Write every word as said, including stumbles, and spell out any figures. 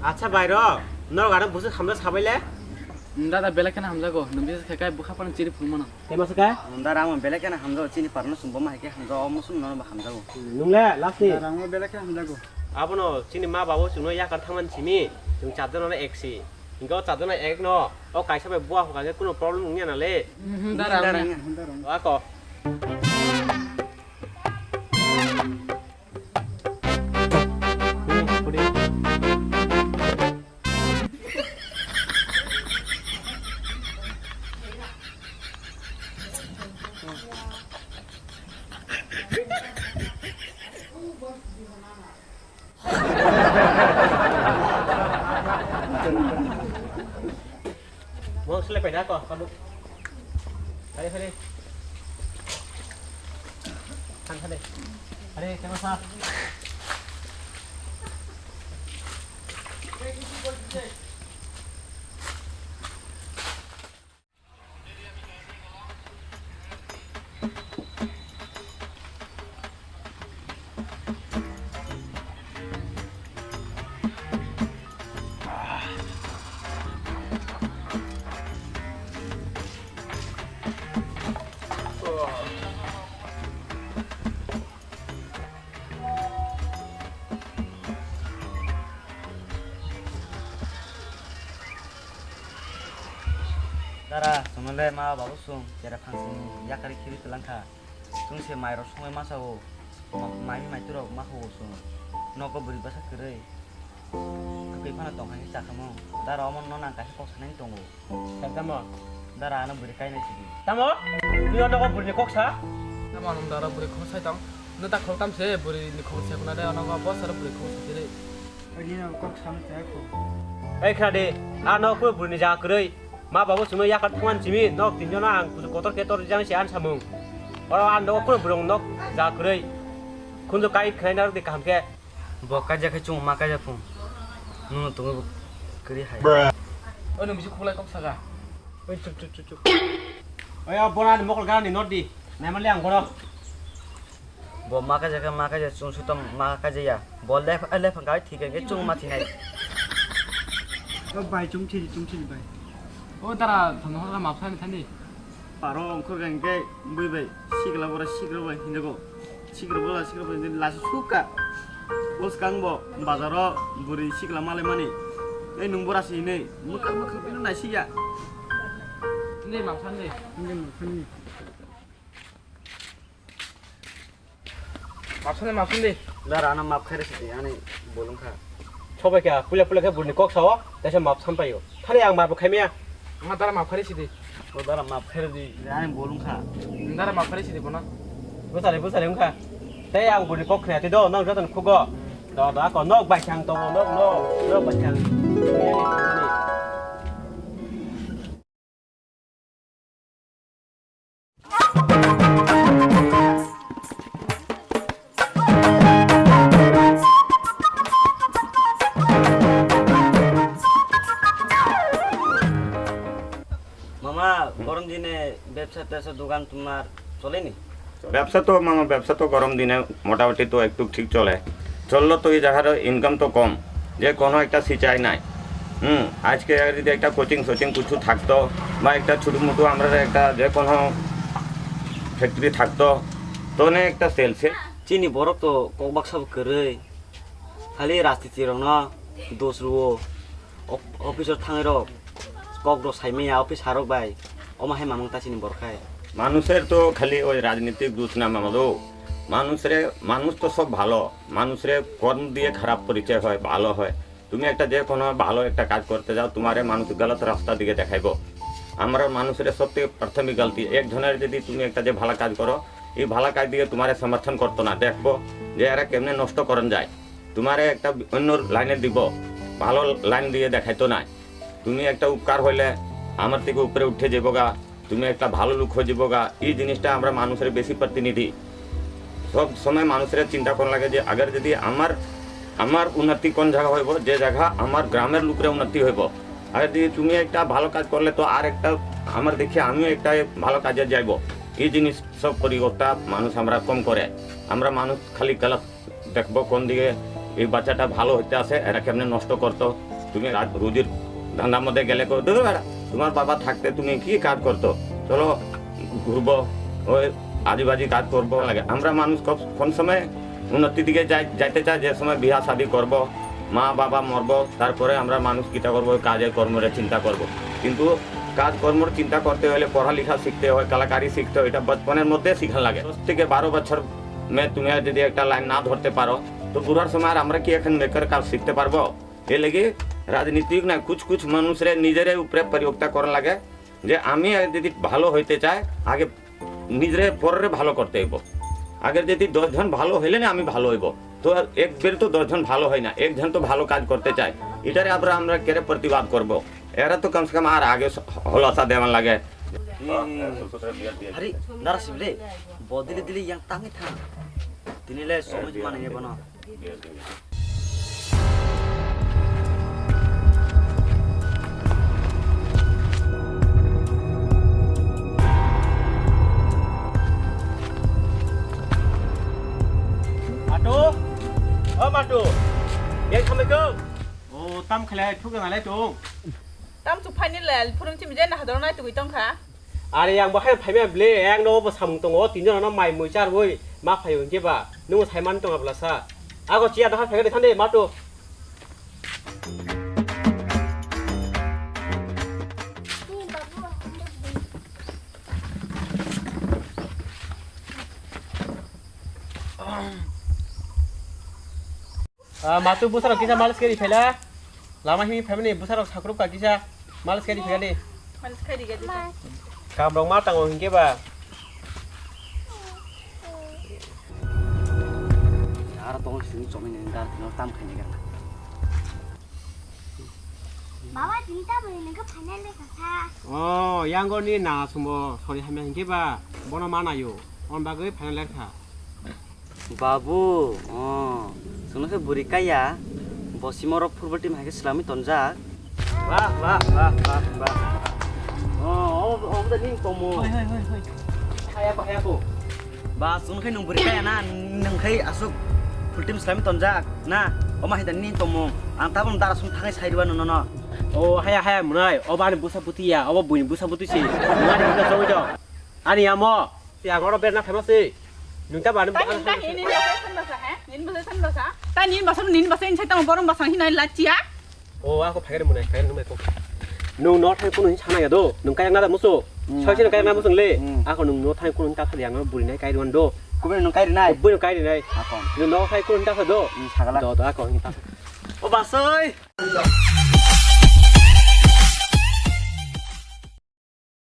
Acha bai rok, norok ano busu hamjak sabai le? Dada belai kheno hamjago, nwng bisa khe kai bwkha phano chiri phuru mano. Tei masa khe? Dara, ang belai kheno hamjago, chini parano chwng bo ma hai khe hamjago, omo chwng nono bo hamjago. Nwng le last ni? Dara, ang belai kheno hamjago. Abono chini ma babu chwngno yakar thangmani simi, chwng charjon no ek si. Hinkhe o charjon no ek no, o kaisa bai bua hokha khe kuno problem wngya na le? Mhm, dara, dara, wngya. Wngya. Ako. Mo selai paida ko, kabu. Hari, hari. Hari, hari, kena sa. Dara, chwngno le ma babu chwng chera phangsini yakari khiri twlang kha. Chwng se mairok songwi masa o, ma-, mai maitorok ma hugo chwng. Nogo bwrwi bwsa kwrwi. Kwkwi phano tong kha khe cha khamung. Dara omo no nang kaisa kok sanani tongo. Sar tamo? Dara ano bwrwi kainai sidi. Tamo? Twi o nogo bwrwini kok sa? Tamo ano dara bwrwi kok sai tong? No ta khoroktham se bwrwini kok se khuna de, ano bo sar bwrwi kok sa tiri. Ani no kok sam te ko. Ei khna de, ano koi bwrwini jaga kwrwi. Ma babu chwngno yakar thumani simi nok tinjono ang kuchuk kotor khe tor rijang se ani samung. Oro ang nogo kunu borok nok ja kwrwi. Khunju kai khwlai narwk di kaham khe. Bo kaijak khe chwng ma kaijak phung. Nwng tongwi bo kwrwi hai. Oi nwng bisi khuklai kok saka. Oi chup chup chup chup. Oi o bona ni mokol gana ni not di. Naimali ang bono. Bo ma kaijak khe ma kaijak, chwng sutom ma kaijaya. Bo lef-, eh, lephang kai thik khe chwng ma thinai. O bai, chwng thili, chwng thili bai. O dara, thangna hora map sani thani. Paro ongkhor khe bui bai, sikla bora sikla bai hinjago. Sikla bora sikla bai hinwi lasi sukha. O swkang bo bazaro bwrwi sikla malai mani. Ei nwng bora si hinwi mwkhang mwkhang bino naisiya. Hindi map sani. Hindi map sani. Mapsani, mapsani. Dara, ano map khairi sidi, ani bolong kha. Sobai kha, pula pula khe buni kok sao, tesa map sampaio. Thani ang map khaimya. Ama dara map khairi sidi. O dara map khairi di, ani bolong kha. Dara map khairi sidi bono. Bwsari, bwsari wngkha. Tei ang buni kok khna tei do, nang joto ni khugo. Do, do, ako nok bai sang tongo, nok, nok, nok bai sang. মামা, গরম দিনে ব্যবসা ট্যাবসা দোকান তোমার চলেনি? ব্যবসা তো মামা, ব্যবসা তো গরম দিনে মোটামুটি তো একটু ঠিক চলে। চললো তো এই জায়গার ইনকাম তো কম, যে কোনো একটা সিচাই নাই। হুম, আজকে যদি একটা কোচিং সোচিং কিছু থাকতো বা একটা ছোটো মোটো আমরা একটা যে কোনো ফ্যাক্টরি থাকতো, তো অনেক একটা সেলসে। Chini borok to kok baksa bo kwrwi, khali rajniti rokno dos rwo, op-, office o thangwi rok kok rok saimanya office harok bai, omo hai mamung ta chini borok hai. মানুষের তো খালি ওই রাজনৈতিক দোষ না মামা গো। মানুষরে, মানুষ তো সব ভালো, মানুষরে কর্ম দিয়ে খারাপ পরিচয় হয়, ভালো হয়। তুমি একটা যে কোনো ভালো একটা কাজ করতে যাও, তোমারে মানুষ গলত রাস্তা দিকে দেখাইবো। আমরা মানুষরে সব থেকে প্রাথমিক গলতি, একজনের যদি তুমি একটা যে ভালো কাজ করো, এই ভালো কাজ দিকে তোমারে সমর্থন করতো না, দেখবো যে এরা কেমনে নষ্ট করন যায়। তোমারে একটা অন্য লাইনে দিব, ভালো লাইন দিয়ে দেখাইতো না। তুমি একটা উপকার হইলে আমার থেকে উপরে উঠে যাবো গা, তুমি একটা ভালো লোক হয়ে যাবো গা। এই জিনিসটা আমরা মানুষের বেশি প্রতিনিধি। সব সময় মানুষের চিন্তা করা লাগে যে আগের যদি আমার, আমার উন্নতি কোন জায়গা হইব, যে জায়গা আমার গ্রামের লোকের উন্নতি হইব। আর যদি তুমি একটা ভালো কাজ করলে তো আর একটা আমার দেখে আমিও একটা ভালো কাজে যাইব। এই জিনিস সব করি ওটা মানুষ আমরা কম করে। আমরা মানুষ খালি গলত দেখবো কোন দিকে এই বাচ্চাটা ভালো হইতে আছে, এরা কেমনে নষ্ট করতো। তুমি রাত রুজির ধান্দার মধ্যে গেলে কো, "দূর বেটা, তোমার বাবা থাকতে তুমি কি কাজ করতো? চলো ঘুরবো, ওই আজেবাজে কাজ করবো।" লাগে। আমরা মানুষ কব-, কোন সময় উন্নতির দিকে যাই-, যাইতে চায়, যে সময় বিয়া শাদী করবো, মা বাবা মরবো, তারপরে আমরা মানুষ কিতা করবো, ওই কাজে কর্মরে চিন্তা করবো। কিন্তু কাজ কর্মর চিন্তা করতে হলে পড়ালেখা শিখতে হয়, কালাকারি শিখতে হয়, এটা বচপনের মধ্যে শিখান লাগে। দশ থেকে বারো বছর মে তুমি যদি একটা লাইন না ধরতে পারো, তো বুড়ার সময় আর আমরা কি এখন মেকার কাজ শিখতে পারবো? এর লাগি রাজনীতিক না, কুছ কুছ মানুষরে নিজেরে উপরে প্রয়োগটা করা লাগে যে আমি যদি ভালো হইতে চাই, আগে নিজেরে পররে ভালো করতে হইব। আগে যদি দশ জন ভালো হইলে না আমি ভালো হইব, তো এক বের তো দশ জন ভালো হয় না, একজন তো ভালো কাজ করতে চায়। এটারে আমরা, আমরা কেরে প্রতিবাদ করব? এরা তো কমসে কম আর আগে স-, হলসা দেওয়ান লাগে। Hari, nara sibile, bo dili dili yang tangi thang. Tini le somoi mani ne bono. Matu, o Matu, yang sampai kau. O, tam khlai thuk na le tung. Tam chu phaini le, phurung chimi je na hador nai tugui tong kha. Are yang bo hai phaima ble, yang no bo samung tongo, tin jona no mai mui char boi, ma phaio hingke ba, nung sai man tonga bla sa. Ago chia da ha phega de thande, Matu. Ah, Matu, bwsarok kisa malis kari phaila. Lama himi phaimani bwsarok sakrup ka kisa malis kari phaila di. Malis kari gadi. Kam rok ma tango hingke ba. Aro tongo sini chomini dar tino tam khaini gana. Baba, tini ta bwrwi nungkhe final lekha kha. Oh, yango ni na sumbo sori hamya hingke ba bono ma nayo. On bagwi final lekha. Babu, oh, chwngno khe bwrwi kaya, bo simo rok football team hai khe swlamwi tonjak. Wah, wah, wah, wah, wah. Oh, omo, omo da nini tongmung. Hoi, hoi, hoi, hoi. Haya ko, haya ko. Ba, chwngno khe nwng bwrwi kaya na, nwng khe aswk full team swlamwi tonjak na? Omo hai da nini tongmung. Ang tabuk dara song thangai sai rwba nono. Oh, haya, haya, mwnai. Obo ani bwsa bwtwi ya, obo buini bwsa bwtwi se. Mwnai ni bwsa chogwi do. Ani amo. Yang oro berna phaima se. Nwng ta bani. Ta nini ta nini bwsa san bwsa, he? Nini bwsa san bwsa. Ta nini bwsa, nini bwsa inside tamo borom bwsa hinai lachia. O, ako phagari mwnai, phagari nung mai kok. Nwng no thai kunu hin sana ya do. Nwng kaya ngada musu. Hmm. Soi sino kaya ngada musu le. Hmm. Ako nwng no thai kunu hin ta thali yang buri nai kai ruan do. Kubui nwng kai rinai. Kubui nwng kai rinai. Ako. Nwng no thai kunu hin ta do. Hmm, sagala. Do, do, ako hin ta. O basoi.